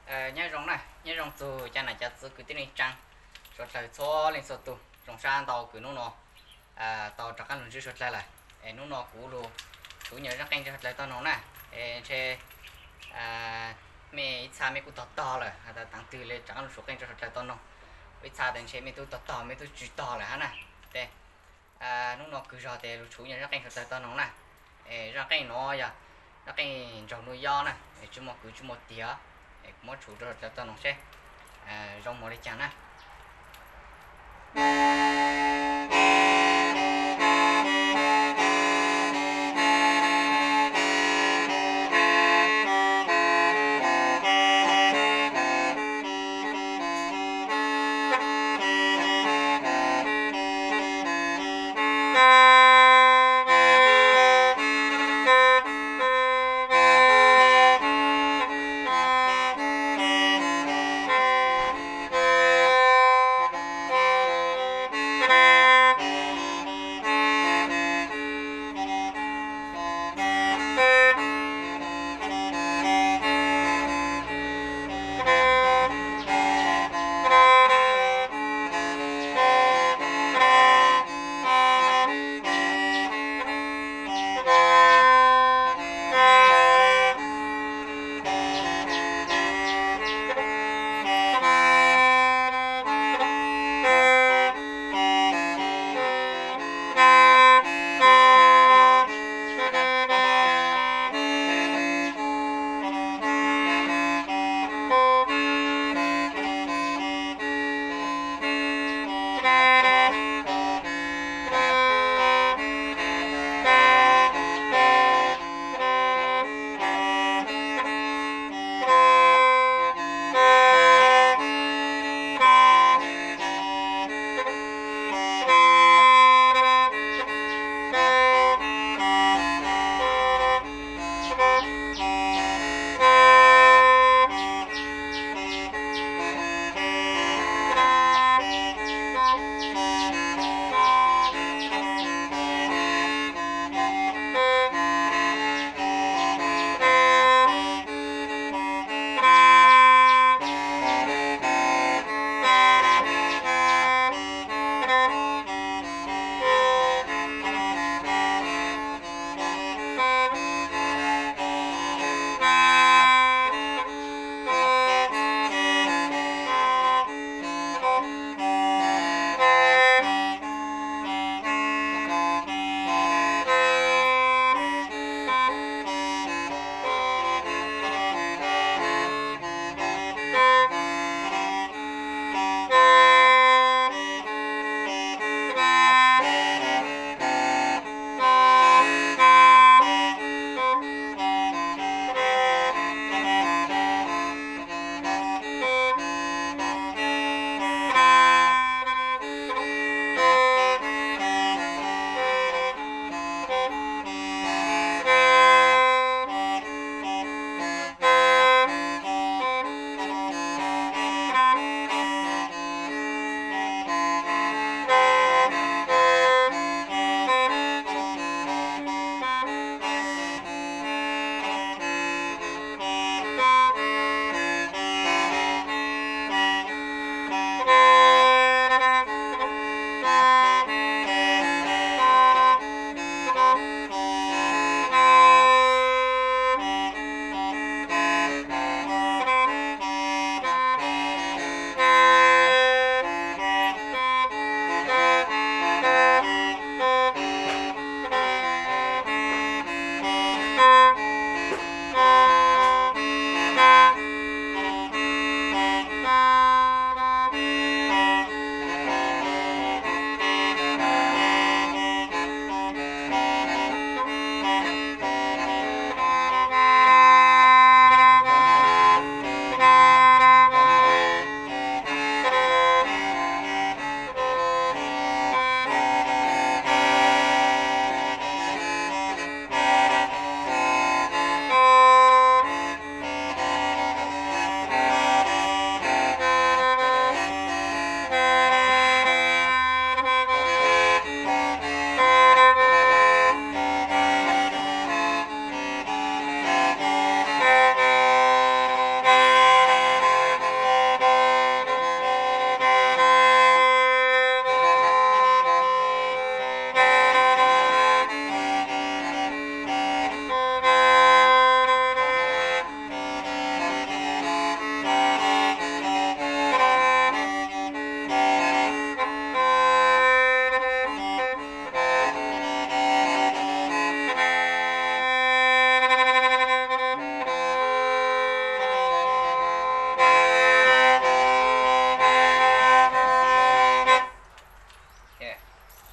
Nyob zoo na, nyob zoo txug cov nam cov txwv kwv tij neej tsaa suav dlawg txhua leej txhua tug. Zoo sab ntau kws nub nua tau rov qaab lug ntsib suav dlawg lawm. Es nub nua kuv lug tshuv nyuas zaaj qeej rua suav dlawg tau noog na. Es ntshe mej ib txha mej kuj tog tog lawm has tas taav twg le rov qaab lug tshuv qeej rua suav dlawg tau noog. Ib txha tas ntshe mej tub tog tog mej tub tsi tog lawm hab na. Tes nub nua kws zog tes lug tshuv nyuas zaaj qeej rua suav dlawg tau noog na. Es zaaj qeej nuav yog zaaj qeej ntsaug nuj yob na, es tsi muaj kwv tsi muaj tiag. Es kuv muab tshuv rua suav dlawg tau noog seb zoo moog le caag na.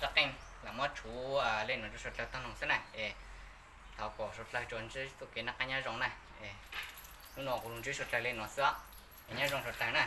Txoj qeej lam muab tshuv li no rau suav dlawg tag nrho xwb na es thov kom suav dlawg tsuas ntsib txoj kev noj qab nyob zoo na. Hnub no kuv los ntsib suav dlawg li no xwb, nyob zoo suav dlawg na.